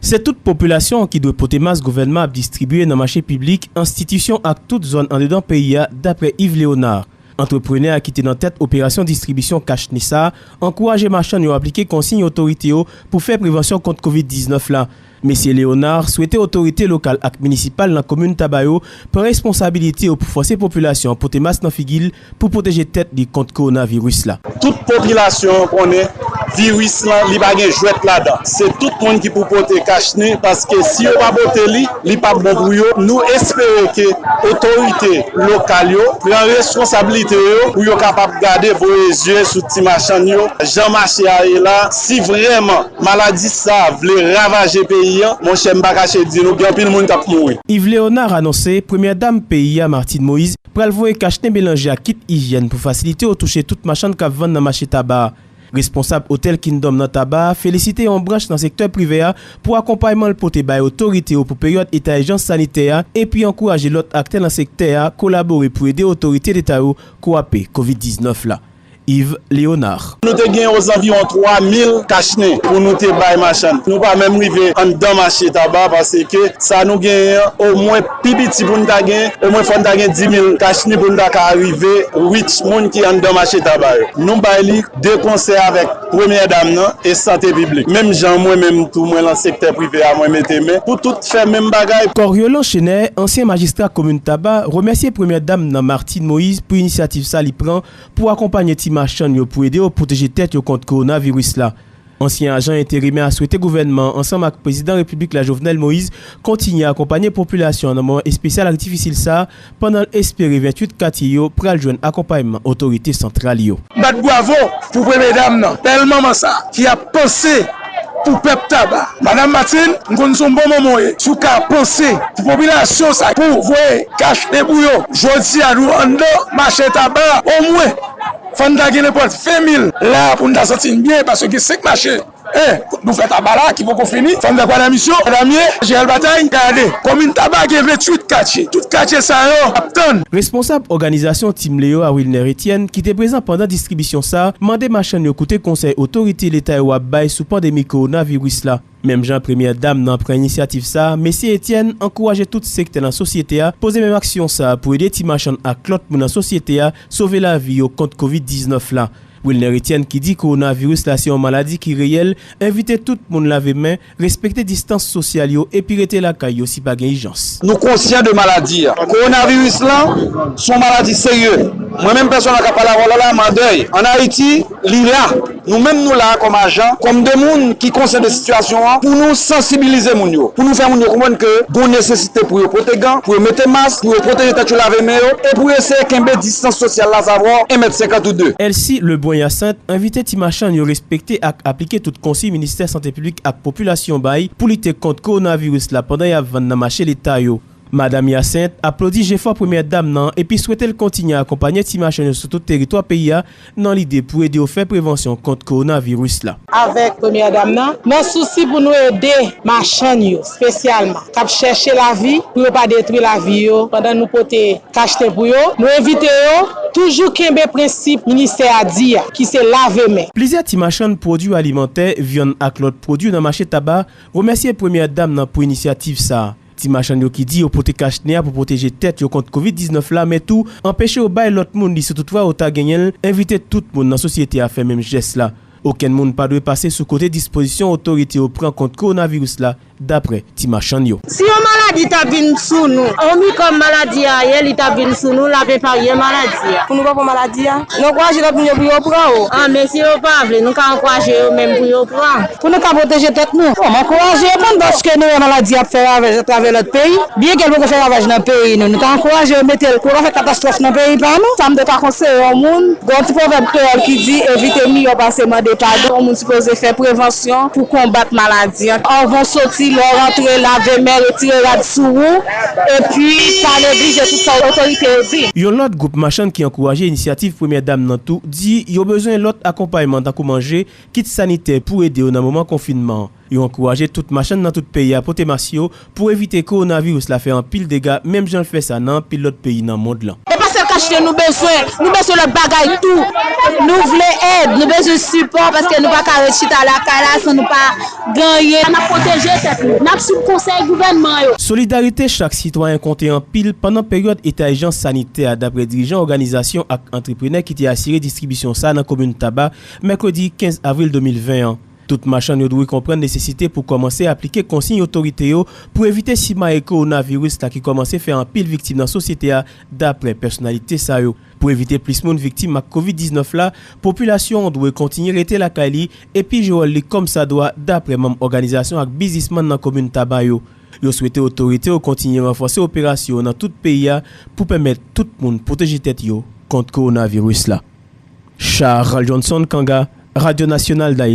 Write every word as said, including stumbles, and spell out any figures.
Se tout popilasyon an ki dwe pote mas gouvènman ap distribye nan mache piblik, enstitisyon ak tout zòn andedan peyi a, daprè Yves Léonard. Antreprenè a ki te nan tèt operasyon distribisyon kach ne sa a ankouraje machann yo aplike konsiy otorite yo pou fè prevansyon kont kovid diznèf la. Mesye Léonard swete otorite lokal ak minisipal nan komin Taba yo pran responsabilite yo pou fòse popilasyon an pote mas nan figi l pou pwoteje tèt li kont kowonaviris la. Tout popilasyon an konnen viris lan, li pa gen jwèt ladan. Se tout moun ki pou pote kach ne, paske si yo pa pote li, li p ap bon pou yo. Nou espere ke otorite lokal yo pran responsablite yo pou yo kapab gade, voye zye sou ti machann yo, jan mache a ye la. Si vrèman maladi sa a vle ravaje peyi an, monchè, m pa kache di nou, gen anpil moun k ap mouri. Yves Léonard anonse Premyè Dam peyi a, Martine Moïse, pral voye kach ne melanje ak kit ijyèn pou fasilite yo touche tout machann k ap vann nan mache Taba a. Responsab otèl Kingdom nan Taba a felisite yon branch nan sektè prive a pou akonpayman l pote bay otorite yo pou peryòd eta ijans sanitè a, epi ankouraje lòt aktè nan sektè a kolabore pou ede otorite leta yo kwape kovid diznèf la. Yves Léonard. Nou te gen ozanviwon twa mil kach ne pou nou te bay machann. Nou pa menm rive anndan mache Taba, paske sa nou genyen an, omwen pi piti pou n ta genyen, omwen fò n ta gen dis mil kach ne pou n ta ka rive reach moun ki anndan mache Taba yo. Nou bay li de konsè avèk Premyè Dam nan e sante piblik. Menm jan mwen menm tou, mwen lan sektè prive a, mwen mete men pou tout fè menm bagay. Coriolan Chenet, ansyen majistra komin Taba, remèsye Premyè Dam nan Martine Moïse pou inisyativ sa li pran pou akonpanye ti machann yo pou ede yo pwoteje tèt yo kont kowonaviris la. Ansyen ajan enterimè a swete gouvènman an ansanm ak Prezidan Repiblik la Jovenel Moïse kontinye akonpanye popilasyon an nan moman espesyal ak difisil sa a, pandan l espere venntuit katye yo pral jwenn akonpayman otorite santral yo. Bat bwavo pou premye dam nan, bèl manman sa a ki ap panse pou pèp Taba. Madanm Martine, m konn se yon bon manman w ye. Si w ka panse pou popilasyon sa a, pou voye kach ne pou yo, jodi a nou anndan mache Taba a, omwen fò n ta gen nenpòt ven mil la pou n ta santi n byen, paske gen senk mache, en, nou fè Taba la ki poko fini, fò n fè kwa nan misyon. Madanm ye, Jeral Batay, gade, komin Taba gen venntuit katye. Tout katye sa yo ap tann. Responsab òganizasyon Team Leo a, Wilner Etienne, ki te prezan pandan distribisyon sa a, mande machann yo koute konsèy otorite leta yo ap bay sou pandemi kowonaviris la. Menm jan Premyè Dam nan pran inisyativ sa a, Mesye Etienne ankouraje tout sektè nan sosyete a poze menm aksyon sa a pou ede ti machann ak lòt moun nan sosyete a sove lavi yo kont kovid diznèf la. Wilner Etienne, ki di kowonaviris la se yon maladi ki reyèl, envite tout moun lave men, respekte distans sosyal yo epi rete lakay yo si pa gen ijans. Nou konsyan de maladi a. Kowonaviris lan se yon maladi serye. Mwen menm pèsonèl k ap pale avè w la, la, m an dèy. Ann Ayiti, li la. Nou menm nou la kòm ajan, kòm de moun ki konsyan de sitiyasyon an, pou nou sansibilize moun yo, pou nou fè moun yo konprann ke gon nesesite pou yo pote gan, pou yo mete mas, pou yo pwoteje tèt yo, lave men yo, e pou yo eseye kenbe distans sosyal la, savwa en mèt senkant ou de. Elsie Lebrun Hyacinthe envite ti machann yo respekte ak aplike tout konsiy Ministè Sante Piblik ak Popilasyon bay pou lite kont kowonaviris la pandan y ap vann nan mache leta yo. Madanm Hyacinthe aplodi jefò Premyè Dam nan epi swete l kontinye akonpanye ti machann yo sou tout teritwa peyi a nan lide pou ede yo fè prevansyon kont kowonaviris la. Avèk Premyè Dam nan, nan sousi pou nou ede machann yo, espesyalman, k ap chèche lavi pou yo pa detwi lavi yo pandan nou pote kach ne pou yo, nou envite yo toujou kenbe prensip ministè a di a, ki se lave men. Plizyè ti machann pwodui alimantè, vyann ak lòt pwodui nan mache Taba remèsye Premyè Dam nan pou inisyativ sa a. Ti machann yo ki di yo pote kach ne a pou pwoteje tèt yo kont kovid diznèf la, men tou anpeche yo bay lòt moun li si toutfwa yo ta genyen l, envite tout moun nan sosyete a fè menm jès la. Okenn moun pa dwe pase sou kote dispozisyon otorite yo pran kont kowonaviris la, daprè ti machann yo. Si yon maladi t ap vin sou nou, omikron maladi a ye, li t ap vin sou nou, l ap epaye maladi a. Pou nou pa pran maladi a, nou ankouraje lòt moun yo pou yo pran w. An, men si yo pa vle, nou ka ankouraje yo menm pou yo pran. Pou nou ka pwoteje tèt nou. Bon, m ankouraje yo pran l paske nou wè maladi a ap fè ravèj atravè lòt peyi. Byenke l poko fè ravaj nan peyi nou, nou ta ankouraje yo mete l pou yo pa fè katastwòf nan peyi pa nou. Sa m te ka konseye yon moun, gen yon ti pwovèb kreyòl ki di, evite miyò pase mande padon. Yon moun sipoze fè prevansyon pou konbat maladi an. Anvan w soti, lè w rantre, lave men, retire rad sou ou, epi pa neglije tout sa otorite yo di. Yon lòt gwoup machann ki ankouraje inisyativ Premyè Dam nan tou di yo bezwen lòt akonpayman tankou manje, kit sanitè pou ede yo nan moman konfinman an. Yo ankouraje tout machann nan tout peyi a pote mas yo pou evite kowonaviris la fè anpil dega, menm jan l fè sa nan anpil lòt peyi nan mond lan. E pa sèl Achte, nou bezwen, nou bezwen lòt bagay tou. Nou vle èd, nou bezwen sipò paske nou pa ka ret chita lakay la san nou pa gen anyen. N ap pwoteje tèt nou, n ap swiv konsèy gouvènman yo. Solidarite chak sitwayen konte anpil pandan peryòd eta ijans sanitè a, dapre dirijan òganizasyon ak antreprenè ki te asire distribisyon sa nan komin Taba, mèkredi kenz avril de mil ven an. Tout machann yo dwe konprann nesesite pou kòmanse aplike konsiy otorite yo pou evite simaye kowonaviris la ki kòmanse fè anpil viktim nan sosyete a, dapre pèsonalite sa yo. Pou evite plis moun viktim ak kovid diznèf la, popilasyon an dwe kontinye rete lakay li epi jwe wòl li kòmsadwa, dapre manm òganizasyon ak biznismann nan komin Taba yo. Yo swete otorite yo kontinye ranfòse operasyon yo nan tout peyi a pou pèmèt tout moun pwoteje tèt yo kont kowonaviris la. Charles Johnson Kanga, Radyo Nasyonal Dayiti.